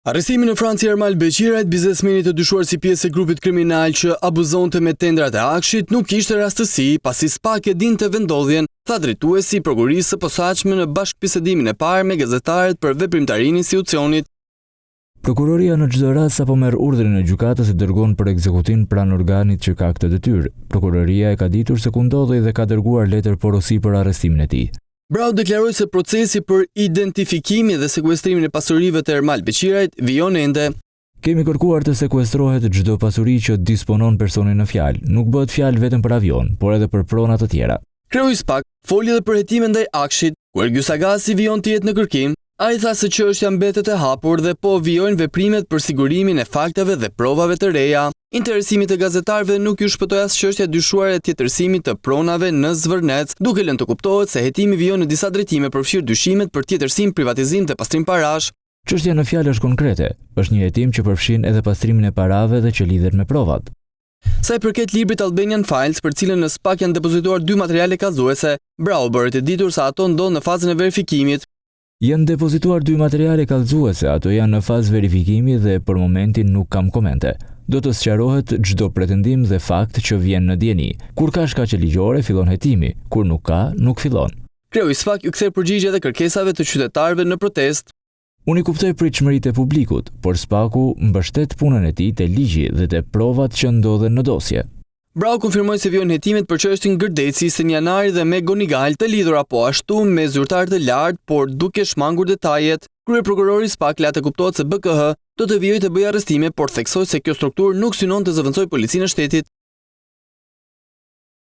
Arrestimi në Francë i Ermal Beqirajt, biznesmenit të dyshuar si pjesë e grupit kriminal që abuzonte me tenderat e AKSHI-t, nuk ishte rastësi, pasi SPAK e dinte vendndodhjen, tha drejtuesi i Prokurorisë së Posaçme në bashkëbisedimin e parë me gazetarët për veprimtarinë e institucionit. Prokuroria në çdo rast sapo merr urdhrin e gjykatës e dërgon për ekzekutim pranë organit që ka këtë detyrë. Prokuroria e ka ditur se ku ndodhej dhe ka dërguar letër porosi për arrestimin e tij. Braho deklaroi se procesi për identifikimin dhe sekuestrimin e pasurive të Ermal Beqirajt vijon ende. Kemi kërkuar të sekuestrohet çdo pasuri që disponon personi në fjalë. Nuk bëhet fjalë vetëm për avionë, por edhe për prona të tjera. Kreu i SPAK foli edhe për hetimet ndaj AKSHI-t, ku Ergys Agasi vijon të jetë në kërkim. Ai tha se çështja mbetet e hapur dhe po vijojnë veprimet për sigurimin e fakteve dhe provave të reja. Interesimit të gazetarëve nuk iu shpëtoi as çështja e dyshuar e tjetërsimit të pronave në Zvërnec, duke lënë të kuptohet se hetimi vijon në disa drejtime përfshirë dyshimet për tjetërsim, privatizim dhe pastrim parash. Çështja në fjalë është konkrete, është një hetim që përfshin edhe pastrimin e parave dhe që lidhet me provat. Sa i përket librit Albanian Files, për të cilën në SPAK janë depozituar dy materiale kallëzuese, Braho bëri të ditur se ato ndodhen në fazën e verifikimit. Janë depozituar dy materiale kallëzuese, ato janë në fazë verifikimi dhe për momentin nuk kam komente. Do të sqarohet çdo pretendim dhe fakt që vjen në dijeni. Kur ka shkaqe ligjore fillon hetimi, kur nuk ka, nuk fillon. Kreu i SPAK iu ktheu përgjigje edhe kërkesave të qytetarëve në protestë. Unë i kuptoj pritshmëritë e publikut, por SPAK-u mbështet punën e tij te ligji dhe te provat që ndodhen në dosje. Braho konfirmoi se vijojnë hetimet për çështjen Gërdeci, 21 Janari dhe McGonigal të lidhura po ashtu me zyrtarë të lartë, por duke shmangur detajet. Kryeprokurori i SPAK la të kuptohet se BKH do të vijojë të bëjë arrestime, por theksoi se kjo strukturë nuk synon të zëvendësojë policinë e shtetit.